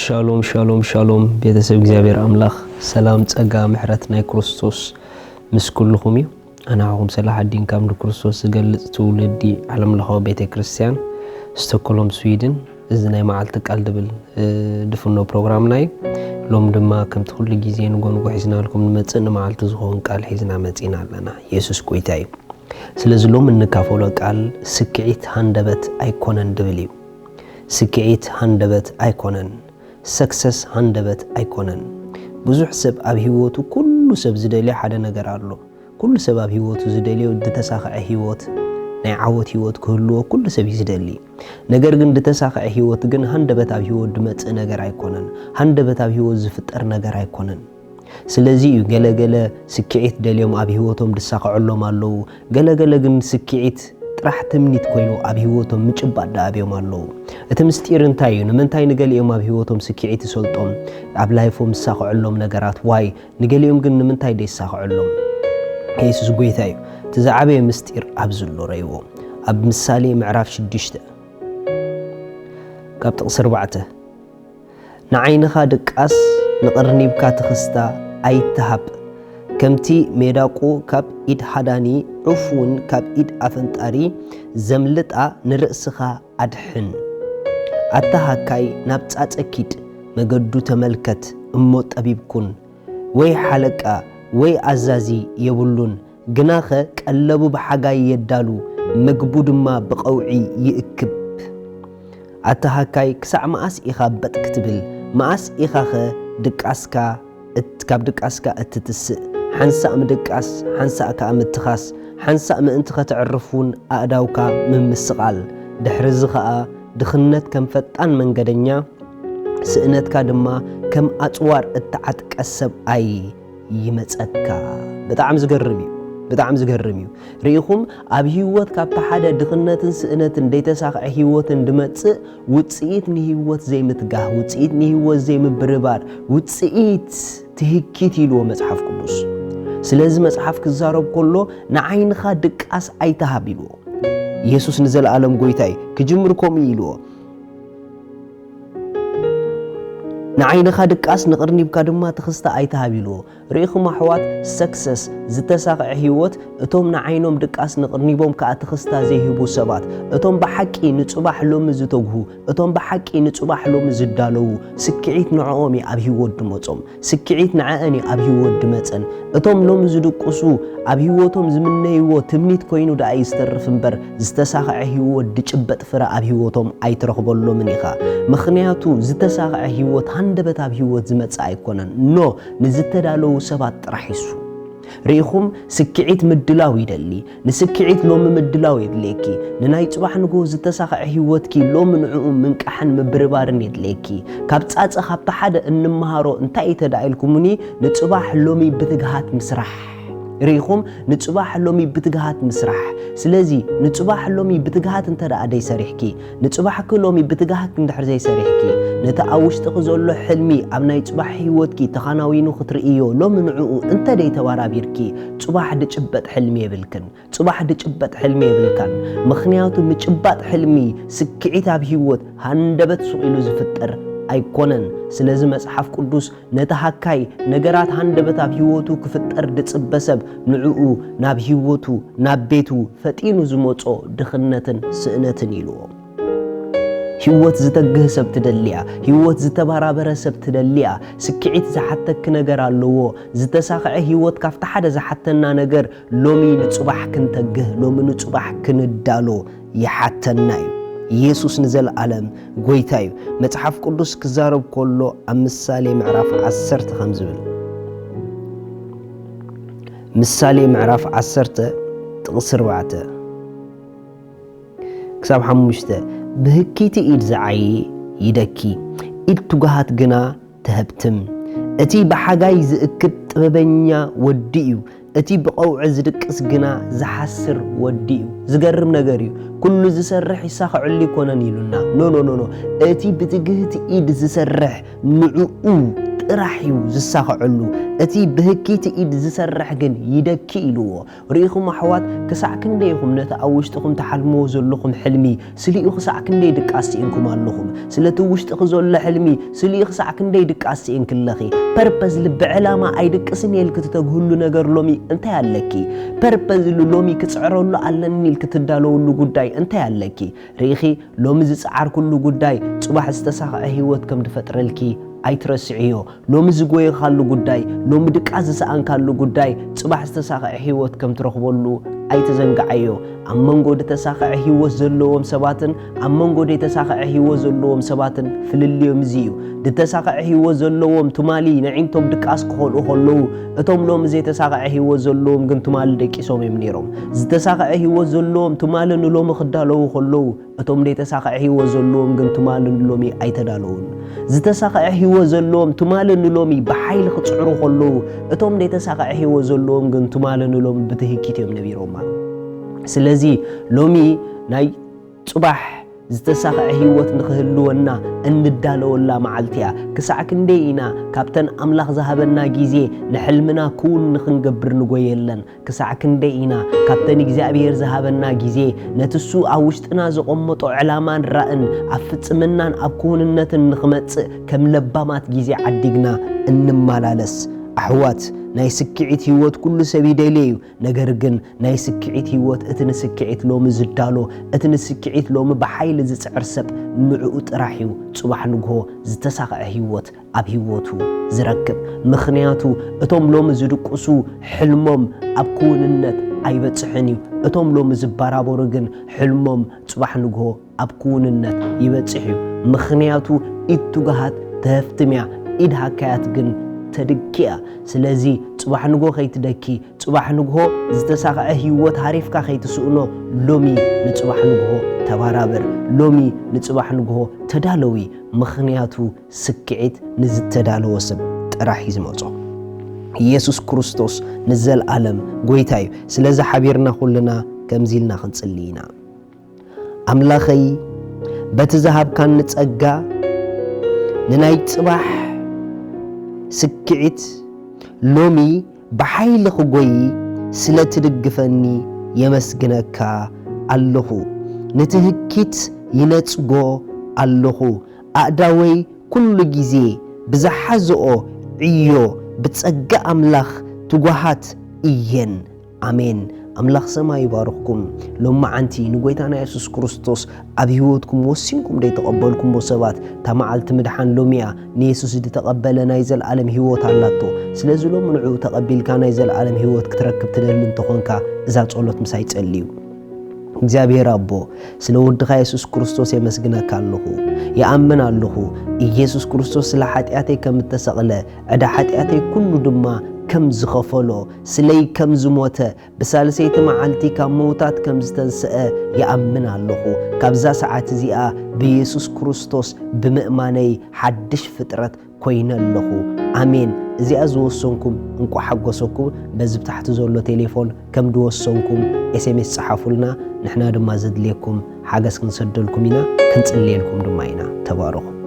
ሻሎም ሻሎም ሻሎም፣ ቤተሰብ እግዚኣብሔር ኣምላኽ፣ ሰላም፣ ጸጋ፣ ምሕረት ናይ ክርስቶስ ምስ ኩልኹም እዩ። ኣነ ሓኹም ሰላሓዲን ካብ ንክርስቶስ ዝገልጽ ትውልዲ ዓለምለኻዊ ቤተ ክርስቲያን፣ ስቶኮሎም፣ ስዊድን። እዚ ናይ መዓልቲ ቃል ድብል ድፍኖ ፕሮግራምና እዩ። ሎም ድማ ከምቲ ኩሉ ግዜ ንጎ ንጎ ሒዝናልኩም ንመጽእ፣ ንመዓልቲ ዝኸውን ቃል ሒዝና መጺና ኣለና። የሱስ ጎይታ እዩ። ስለዚ ሎም እንካፈሎ ቃል ስክዒት ሃንደበት ኣይኮነን ድብል እዩ። ስክዒት ሃንደበት ኣይኮነን። ሰክሰስ ሃንደበት ኣይኮነን። ብዙሕ ሰብ ኣብ ህይወቱ፣ ኩሉ ሰብ ዝደልዮ ሓደ ነገር ኣሎ። ኩሉ ሰብ ኣብ ህይወቱ ዝደልዮ ዝተሳኽዐ ህይወት፣ ናይ ዓወት ህይወት ክህልዎ ኩሉ ሰብ እዩ ዝደሊ። ነገር ግን ዝተሳኽዐ ህይወት ግን ሃንደበት ኣብ ህይወት ዝመጽእ ነገር ኣይኮነን። ሃንደበት ኣብ ህይወት ዝፍጠር ነገር ኣይኮነን። ስለዚ እዩ ገለገለ ስክዒት ደልዮም ኣብ ህይወቶም ድሳኽዐሎም ኣለዉ። ገለገለ ግን ስክዒት ጥራሕ ትምኒት ኮይኑ ኣብ ህይወቶም ምጭባጥ ደኣብዮም ኣለዉ። እቲ ምስጢር እንታይ እዩ? ንምንታይ ንገሊኦም ኣብ ህይወቶም ስክዒት ይሰልጦም፣ ኣብ ላይፎም ዝሳኽዐሎም ነገራት ዋይ፣ ንገሊኦም ግን ንምንታይ ደይሳኽዐሎም? የሱስ ጎይታ እዩ። እቲ ዝዓበየ ምስጢር ኣብዚ ኣሎ፣ ረእይዎ። ኣብ ምሳሌ ምዕራፍ ሽዱሽተ ካብ ጥቕሲ ኣርባዕተ፣ ንዓይንኻ ድቃስ ንቕርኒብካ ትኽስታ ኣይትሃብ። ከምቲ ሜዳቁ ካብ ኢድ ሃዳኒ፣ ዑፍ እውን ካብ ኢድ ኣፈንጣሪ ዘምልጣ ንርእስኻ ኣድሕን። ኣታ ሃካይ፣ ናብ ጻጸ ኪድ፣ መገዱ ተመልከት፣ እሞ ጠቢብ ኩን። ወይ ሓለቃ ወይ ኣዛዚ የብሉን፣ ግናኸ ቀለቡ ብሓጋይ የዳሉ፣ ምግቡ ድማ ብቐውዒ ይእክብ። ኣታ ሃካይ፣ ክሳዕ መኣስ ኢኻ በጥ ክትብል? መኣስ ኢኻኸ ድቃስካ እት-፣ ካብ ድቃስካ እትትስእ? ሓንሳእ ምድቃስ፣ ሓንሳእ ከኣ ምትኻስ፣ ሓንሳእ ምእንቲ ከተዕርፍ እውን ኣእዳውካ ምምስቓል። ድሕርዚ ኸኣ ድኽነት ከም ፈጣን መንገደኛ፣ ስእነትካ ድማ ከም ኣጽዋር እተዓጥቀ ሰብኣይ ይመጸካ። ብጣዕሚ ዝገርም እዩ። ብጣዕሚ ዝገርም እዩ። ርኢኹም፣ ኣብ ህይወት ካብቲ ሓደ ድኽነትን ስእነትን ደይተሳኽዐ ህይወትን ድመጽእ ውጽኢት ንህይወት ዘይምትጋህ፣ ውጽኢት ንህይወት ዘይምብርባር፣ ውጽኢት ትህኪት ኢልዎ መጽሓፍ ቅዱስ። ስለዚ መጽሓፍ ክዛረብ ከሎ ንዓይንኻ ድቃስ ኣይትሃብ ኢልዎ። የሱስ ንዘለኣለም ጎይታ እዩ። ክጅምር ከምኡ ኢልዎ። ንዓይንኻ ድቃስ ንቕርኒብካ ድማ ትኽስታ ኣይትሃብ ኢልዎ። ርኢኹም ኣሕዋት፣ ሰክሰስ፣ ዝተሳኽዐ ህይወት፣ እቶም ንዓይኖም ድቃስ ንቕርኒቦም ከኣ ትኽስታ ዘይህቡ ሰባት፣ እቶም ብሓቂ ንጽባሕ ሎሚ ዝተግሁ፣ እቶም ብሓቂ ንጽባሕ ሎሚ ዝዳለዉ፣ ስክዒት ንዕኦም እዩ ኣብ ህይወት ድመጾም። ስክዒት ንዐአን እዩ ኣብ ህይወት ድመጸን። እቶም ሎሚ ዝድቅሱ፣ ኣብ ህይወቶም ዝምነይዎ ትምኒት ኮይኑ ደኣ እዩ ዝተርፍ እምበር፣ ዝተሳኽዐ ህይወት ድጭበጥ ፍረ ኣብ ህይወቶም ኣይትረኽበሎምን ኢኻ። ምኽንያቱ ዝተሳኽዐ ህይወት ሃንደበት ኣብ ህይወት ዝመጽእ ኣይኮነን። ኖ፣ ንዝተዳለዉ ሰባት ጥራሕ ይሱ። ርኢኹም፣ ስክዒት ምድላው ይደሊ። ንስክዒት ሎሚ ምድላው የድልየኪ። ንናይ ጽባሕ ንግሆ ዝተሳኽዐ ህይወትኪ ሎሚ ንዕኡ ምንቃሕን ምብርባርን የድልየኪ። ካብ ጻጸ ካብቲ ሓደ እንመሃሮ እንታይ እዩ ተዳ ኢልኩምኒ? ንጽባሕ ሎሚ ብትግሃት ምስራሕ። ርኢኹም፣ ንጽባሕ ሎሚ ብትግሃት ምስራሕ። ስለዚ ንጽባሕ ሎሚ ብትግሃት እንተ ደኣ ደይሰሪሕኪ፣ ንጽባሕኪ ሎሚ ብትግሃት እንድሕር ዘይሰሪሕኪ፣ ነቲ ኣብ ውሽጥኺ ዘሎ ሕልሚ ኣብ ናይ ጽባሕ ህይወትኪ ተኻናዊኑ ክትርእዮ ሎሚ ንዕኡ እንተ ደይተባራቢርኪ፣ ጽባሕ ድጭበጥ ሕልሚ የብልክን። ጽባሕ ድጭበጥ ሕልሚ የብልካን። ምኽንያቱ ምጭባጥ ሕልሚ ስክዒት ኣብ ህይወት ሃንደበት ሱቕ ኢሉ ዝፍጠር ኣይኮነን። ስለዚ መጽሓፍ ቅዱስ ነቲ ሃካይ ነገራት ሃንደበት ኣብ ህይወቱ ክፍጠር ድጽበ ሰብ ንዕኡ ናብ ህይወቱ፣ ናብ ቤቱ ፈጢኑ ዝመጾ ድኽነትን ስእነትን ኢልዎ። ህይወት ዝተግህ ሰብ ትደልያ፣ ህይወት ዝተባራበረ ሰብ ትደልያ። ስክዒት ዝሓተኪ ነገር ኣለዎ። ዝተሳኽዐ ህይወት ካብቲ ሓደ ዝሓተና ነገር ሎሚ ንጽባሕ ክንተግህ፣ ሎሚ ንጽባሕ ክንዳሎ ይሓተና እዩ። ኢየሱስ ንዘለኣለም ጎይታ እዩ። መጽሓፍ ቅዱስ ክዛረብ ከሎ ኣብ ምሳሌ ምዕራፍ ዓሰርተ ከም ዝብል፣ ምሳሌ ምዕራፍ ዓሰርተ ጥቕሲ ኣርባዕተ ክሳብ ሓሙሽተ፣ ብህኪቲ ኢድ ዝዓዪ ይደኪ፣ ኢድ ትጉሃት ግና ተህብትም። እቲ ብሓጋይ ዝእክብ ጥበበኛ ወዲ እዩ፣ እቲ ብቐውዒ ዝድቅስ ግና ዝሓስር ወዲ እዩ። ዝገርም ነገር እዩ። ኩሉ ዝሰርሕ ይሳኸዐሉ ኣይኮነን ኢሉና። ኖ ኖ ኖ ኖ፣ እቲ ብትግህቲ ኢድ ዝሰርሕ ንዕኡ ጥራሕ እዩ ዝሳኸዐሉ። እቲ ብህኪቲ ኢድ ዝሰርሕ ግን ይደኪ ኢልዎ። ርኢኹም ኣሕዋት፣ ክሳዕ ክንደይ ኢኹም ነቲ ኣብ ውሽጥኹም ትሓልምዎ ዘለኹም ሕልሚ ስሊኡ ክሳዕ ክንደይ ድቃስ ስኢንኩም ኣለኹም? ስለቲ ውሽጥኺ ዘሎ ሕልሚ ስሊኡ ክሳዕ ክንደይ ድቃስ ስኢንክለኺ? ፐርፐዝሊ ብዕላማ ኣይድቅስን እየ ኢልኪ ትተግህሉ ነገር ሎሚ እንታይ ኣለኪ? ፐርፐዝሊ ሎሚ ክጽዕረሉ ኣለኒ ኢልኪ ትዳለውሉ ጉዳይ እንታይ ኣለኪ? ርኢኺ፣ ሎሚ ዝጸዓርኩሉ ጉዳይ ጽባሕ ዝተሳኽዐ ህይወት ከም ድፈጥረልኪ ኣይትረስዕዮ። ሎሚ ዝጎየኻሉ ጉዳይ፣ ሎሚ ድቃስ ዝሰኣንካሉ ጉዳይ ጽባሕ ዝተሳኽዐ ህይወት ከም ትረኽበሉ ኣይትዘንግዓዮ። ኣብ መንጎ ዝተሳኽዐ ህይወት ዘለዎም ሰባትን ኣብ መንጎ ዘይተሳኽዐ ህይወት ዘለዎም ሰባትን ፍልልዮም እዚ እዩ። ዝተሳኽዐ ህይወት ዘለዎም ትማሊ ነዒንቶም ድቃስ ክኾልኡ ከለዉ፣ እቶም ሎሚ ዘይተሳኽዐ ህይወት ዘለዎም ግን ትማሊ ደቂሶም እዮም ነይሮም። ዝተሳኽዐ ህይወት ዘለዎም ትማሊ ንሎሚ ክዳለዉ ከለዉ፣ እቶም ዘይተሳኽዐ ህይወት ዘለዎም ግን ትማሊ ንሎሚ ኣይተዳለዉን። ዝተሳኽዐ ህይወት ዘለዎም ትማሊ ንሎሚ ብሓይሊ ክጽዕሩ ከለዉ፣ እቶም ዘይተሳኽዐ ህይወት ዘለዎም ግን ትማሊ ንሎሚ ብትህኪት እዮም ነቢሮማ። ስለዚ ሎሚ ናይ ጽባሕ ዝተሳኽዐ ህይወት ንኽህልወና እንዳለወላ መዓልቲ እያ። ክሳዕ ክንደይ ኢና ካብተን ኣምላኽ ዝሃበና ግዜ ንሕልምና ክውን ንኽንገብር ንጎየለን? ክሳዕ ክንደይ ኢና ካብተን እግዚኣብሔር ዝሃበና ግዜ ነቲ እሱ ኣብ ውሽጥና ዘቐመጦ ዕላማን ራእን ኣብ ፍጽምናን ኣብ ክውንነትን ንኽመጽእ ከም ለባማት ግዜ ዓዲግና እንመላለስ? ኣሕዋት፣ ናይ ስክዒት ህይወት ኩሉ ሰብ ይደልዮ እዩ። ነገር ግን ናይ ስክዒት ህይወት፣ እቲ ንስክዒት ሎሚ ዝዳሎ፣ እቲ ንስክዒት ሎሚ ብሓይሊ ዝጽዕር ሰብ ንዕኡ ጥራሕ እዩ ጽባሕ ንግሆ ዝተሳኽዐ ህይወት ኣብ ህይወቱ ዝረክብ። ምኽንያቱ እቶም ሎሚ ዝድቅሱ ሕልሞም ኣብ ክውንነት ኣይበጽሕን እዩ። እቶም ሎሚ ዝበራበሩ ግን ሕልሞም ጽባሕ ንግሆ ኣብ ክውንነት ይበጽሕ እዩ። ምኽንያቱ ኢድ ትጉሃት ተህፍትም እያ፣ ኢድ ሃካያት ግን ተድኪ እያ። ስለዚ ጽባሕ ንግሆ ከይትደኪ፣ ጽባሕ ንግሆ ዝተሳኽዐ ህይወት ሃሪፍካ ከይትስእኖ፣ ሎሚ ንጽባሕ ንግሆ ተባራበር። ሎሚ ንጽባሕ ንግሆ ተዳለዊ። ምኽንያቱ ስክዒት ንዝተዳለወ ሰብ ጥራሕ እዩ ዝመጾ። ኢየሱስ ክርስቶስ ንዘለኣለም ጎይታ እዩ። ስለዚ ሓቢርና ኩልና ከምዚ ኢልና ክንጽሊ ኢና። ኣምላኸይ፣ በቲ ዝሃብካኒ ጸጋ ንናይ ጽባሕ ስክዒት ሎሚ ብሓይሊ ክጎዪ ስለ ትድግፈኒ የመስግነካ ኣለኹ። ንትህኪት ይነጽጎ ኣለኹ። ኣእዳወይ ኩሉ ግዜ ብዝሓዝኦ ዕዮ ብጸጋ ኣምላኽ ትጉሃት እየን። ኣሜን። ኣምላኽ ሰማይ ይባርኽኩም። ሎመዓንቲ ንጎይታና የሱስ ክርስቶስ ኣብ ህይወትኩም ወሲንኩም ዘይተቐበልኩምዎ ሰባት፣ እታ መዓልቲ ምድሓን ሎሚ እያ። ንየሱስ ዝተቐበለ ናይ ዘለኣለም ህይወት ኣላቶ። ስለዚ ሎሚ ንዕኡ ተቐቢልካ ናይ ዘለኣለም ህይወት ክትረክብ ትደሊ እንተኾንካ፣ እዛ ጸሎት ምሳይ ጸልዩ። እግዚኣብሔር ኣቦ፣ ስለ ወድኻ የሱስ ክርስቶስ የመስግነካ ኣለኹ። ይኣምን ኣለኹ፣ ኢየሱስ ክርስቶስ ስለ ሓጢኣተይ ከም እተሰቕለ፣ ዕዳ ሓጢኣተይ ኩሉ ድማ ከም ዝኸፈሎ፣ ስለይ ከም ዝሞተ፣ ብሳልሰይቲ መዓልቲ ካብ ምውታት ከም ዝተንስአ ይኣምን ኣለኹ። ካብዛ ሰዓት እዚኣ ብየሱስ ክርስቶስ ብምእማነይ ሓድሽ ፍጥረት ኮይነ ኣለኹ። ኣሜን። እዚኣ ዝወሰንኩም እንቋዕ ሓጎሰኩም። በዚ ብታሕቲ ዘሎ ቴሌፎን ከም ዝወሰንኩም ኤስኤምኤስ ጸሓፉልና። ንሕና ድማ ዘድልየኩም ሓገዝ ክንሰደልኩም ኢና፣ ክንጽልየልኩም ድማ ኢና። ተባረኹ።